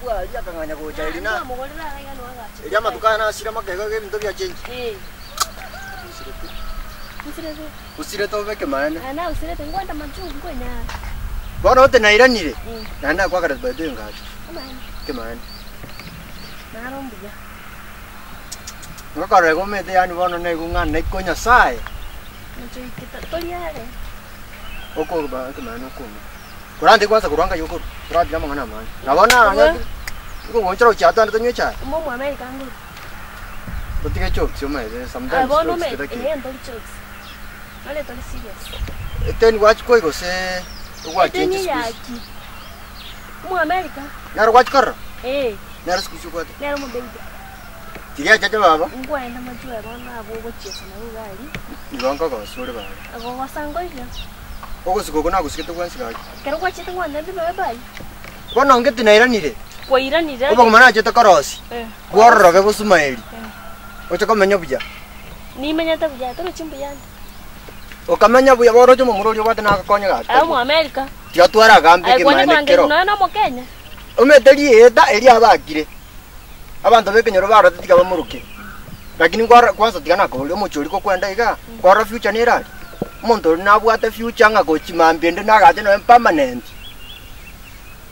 bwari akang'anya gocha eri na Twamogorera iga iga noagache. erio amatuko aya nasire amakego iga ebinto biachengi. Eh. Osirete. Nsirete. Osirete obe ekemanene. Aye naosirete nkwenda majuu nkwenyara. Bono ote nairanire, Mm. naende nakwakera by the way ngacha. Amaene. Ekemanene. Naro mbuya. Ngokorora iga omanyete yaani bono naigwe ng'a naikwa Nyasaye. Inche oikete tori are. Okoba ekemanene okong'u. Korande kwanza korwa ngai okorwa, toratira amang'ana amange. Na bono Korwa? nkogoonchora gochia twende tonywe echae. Omo Omoamerika nguru. Totige jokes omanyete Aye sometimes bono jokes omanyete, tetakeiri. eh ntori jokes. Nore tori serious. Eteni gwachia koi gose ogwachenchi Eteni siku hizi? eyaki. Omoamerika. Nero gwachia korora? Eh. Nero siku hizi obwate? Nere omobaby. Tiga echeche baba. Nkwaenda majuu bono abwo ogochiesa nabo iga aria. Igo nkogosa ore baba. Ogogosa nkoiyo. Ogosika oko nagosigete gwensi gaki. Ekero gwachete ngwancha noe bai. Bono onge tinairanire. Kwairanire. Obogima nachete korosia. Eh. Bwororobe bosumaeri. Eh. Oche komenya buya. Nimenyete buya, torochi mbuya ande. Okamenya buya boroche omomura oria obwate nagokonye gaki. Aye Omoamerika. Tiga tware agambe Aye kwanya ekemaene korangeria kero. nonya na Omokenya. Omete rieta eria abakire. Abanto b'ekenyoro barorete tiga bamoroke. Lakini nkwaro kwanza tiga nakoboria omochie oria gokwenda igaa, kwarora future nere aria? Omonto oria nabwate future ng'a gochia mambia ende nagache nonya permanent.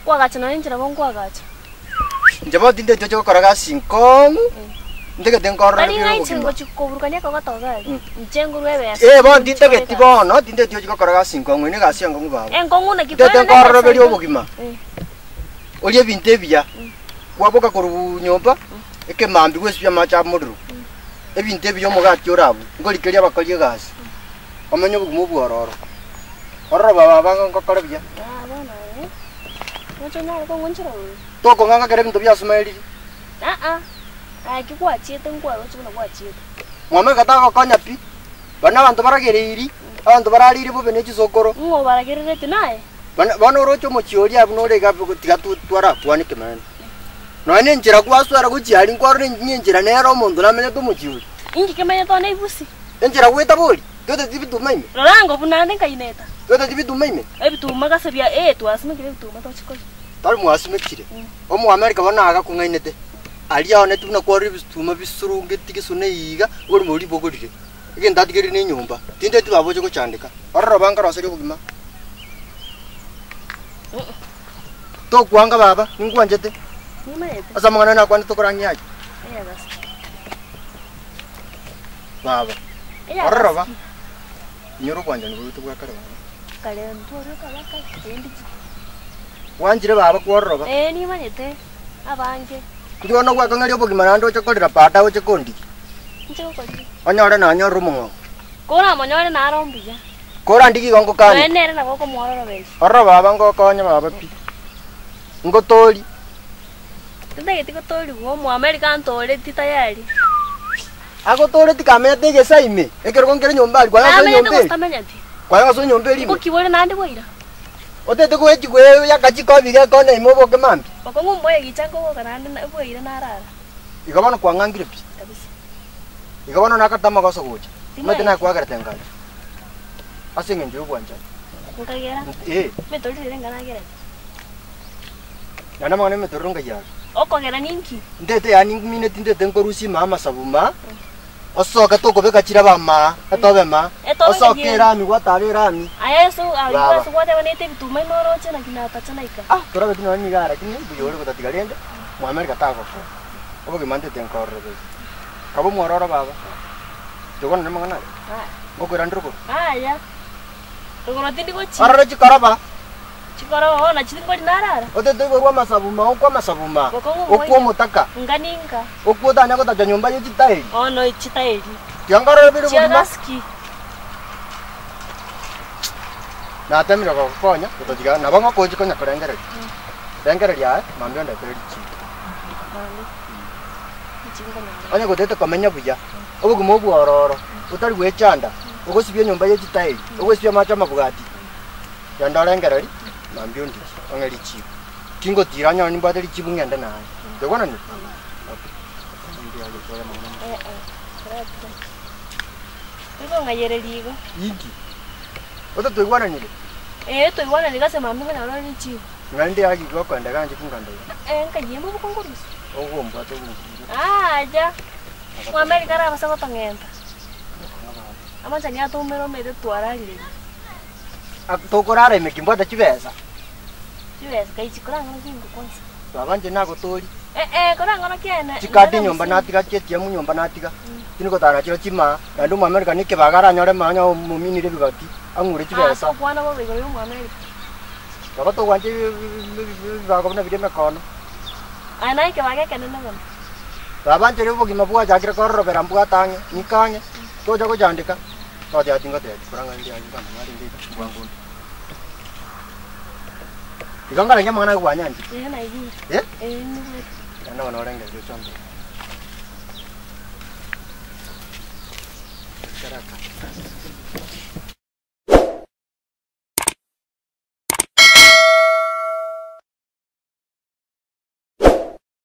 Kwagacha nonya inche nabo nkwagacha. Inche bono tintageti oche gokora gasi nkong'u, ntagete nkorore Tari buya ng'a inche obogima. ngochi koburukania ekogoto iga aria, inche ngorwe ebesa. Eh bono ngochi tintageti kore egasi. bono, tintageti oche gokora gasi nkong'u, eye negasi enkong'u baba. Enkong'u naki Ntagete koerende nkorore ebesa beria iga. obogima, Eh. orie ebinto ebiya. Kwaboka korwa nyomba, ekemambia gwesibia amache a morero, ebinto ebiya omogati ore abwo, nkorikeria abakori egasi, omenye obogima obwororo. Ororo baba abange ngokore buya. Ah, bono aye, oche onyare kong'onchora oyo. Tokong'ang'a kera ebinto biasumaeriri. Aa, aye ki gwachiete nkwaroche buna gwachiete. Mwameka tagokonya pi, baria nabanto baragereiri, abanto barariire bobe ne chisokoro. Ng'o obaragereretie naye? Bono bono oroche omochie oria buna ore iga tiga twarakwane ekemanyererio. Nonya na enchera gwasoera gochia aria nkwarora ng'a enchera nere omonto namenyete omochie oria. Inki kemenyete one ibusi? Enchera goeta bori, toeteti bituma ime? Rora ango buna ande nkaineta. Toeteti bituma ime? Ebituma gase bia ee twasimekire ebituma tochi koria. Tari mwasimekire. Omoamerika bono agakong'ainete, aria aoneti buna kwarora ebituma bisurungeti gesona iga, oborimo boria bogorire. Egento atigerire nenyomba, tinteti baba oche gochandeka. Ororo bankoroseria obogima. Tokwanga baba, ninkwanchete. Nimanyete. Ase amang'ana aya nakwanete tokorang'ia aye. Eyagasi. Baba, ororo ba, inyora obwanchani bwaito bwa kare baba. Kare ntware okaba kare, rende ki? Bwanchire baba kwororoba. Ee, nimanyete abange. Inki bono gwakong'eria obogima naende oche korera baadaye oche kondigia? Inche gokorire. Onyore nanyorire omong'ao. Koramonyore naro mbuya. Korandigie igo ngokanye. Nonya nere nabo okomwororoberia. Ororo baba ngokonye baba pi. Ngotorie. Tintageti gotorigwa, Omoamerika antoreti tayari. Agotoreti kamenyete egesa ime, ekerogo nkere nyomba aria, kwaye gosoa Namenyete enyomba gose eri. tamenyeti. Kwaye gosoa enyomba eri ime. Ngokibore naende bwaira. Otete goetigwa eyakachika obiga ekona ime oboke mambia. Bokong'u mboye gicha nkoboka naende na- bwaira narara. Igo bono kwang'angire pi. Kabisa. Igo bono nakorete amagoso gocha. Omanyete Timanyeti. nakwagerete ngacha. Ase eng'encho y'obwanchani. Nkagera. Eh. Emetoriro ere enga nagerete. Naende amang'ana y'emetoriro ngai aria. Okogera ninki? Ntete yaani mineti ntete nkorusia ime amasabu ma, osoke tokobeka chiraba maa, etobe maa, Etobe osoke naki erami gwatara erami. Aye ase aywo Baba. ase gwateba nete ebituma ime oroche naki natacha naika. Ah, torabe tinonya nigo aa lakini mbuya ore gotatiga rende, Mwamerika tagokora. Obogima ntete nkororoberia. Kaba omwororo baba, tokwana namang'ana aya? Aya. Ngokoira ndire rogoro? Aya. Rogoro tindi gochia. Orore chikoroba. Chikoroba bono nachi tingori narara. Otete igorwe amasabuma, okwe amasabuma, Bokong'u okwe mboiyo. omotaka. Inga ninka. Okwe otanya gotacha nyomba ye chitaeri. Bono chitaeri. Tiga nkorore bire Chia obogima. gasiki. Natemire gogokonya, gototiga nabo ngokochi konya korengereria. Rengereria aye, mambia ondetere richibu. Mambia. Richibu nkonyora. Onye gotete komenya buya, obogima obwororo, otari gwechanda, ogosibia enyomba ye chitaeri, ogosibia amache amabwati. Genda orengererie, mambia ondigie, ong'e richibu. Tingotira nyore nimbwate richibu ng'ende naye. Tokwanani? Okay. Mbuya gotwara amang'ana amaya. Eh eh, toratira. Rikong'ayereria igo. Inki? Gose twaigwananire? Ee, twaigwananire ase mambia nkonyora ore richibu. Ng'a ndi haki gokoenda iga inche kinganda iga. Eh, nkayia mbobe kongorusia. Ogombwata ogonkire. Aja, Mwamerika arabase gotong'enta. Amache atoumera omete twararire. Tokorara ime kimbwate chibesa. Chibesa kai chikorang'ana kinto kwanza. Baba inche nagotorie. Eh eh korang'ana kiane. Chikadi nyomba natiga chietiamu nyomba natiga. Tindi gotara nachio chimaa naende Omoamerika na ekebago aranyore maa onye omominire ebigoti ang'ure chibesa. Ase okwana bobe igoro ya Omoamerika. Nabo togwancha ebibago buna biria emekono. Aye naye ekebago ekenene mono. Baba inche obogima bwachakire kororobera mbwate ang'e, ng'ike ang'e, tocha gochandeka. Toteba tingotebia korang'ana ndi ayio kando narenge iga bwango onde. Igo nkarenge amang'ana aye gwanyanchire. Ee naigure. Eh? Ee nigwete. Naende bono orengereria ochombe. Karaka.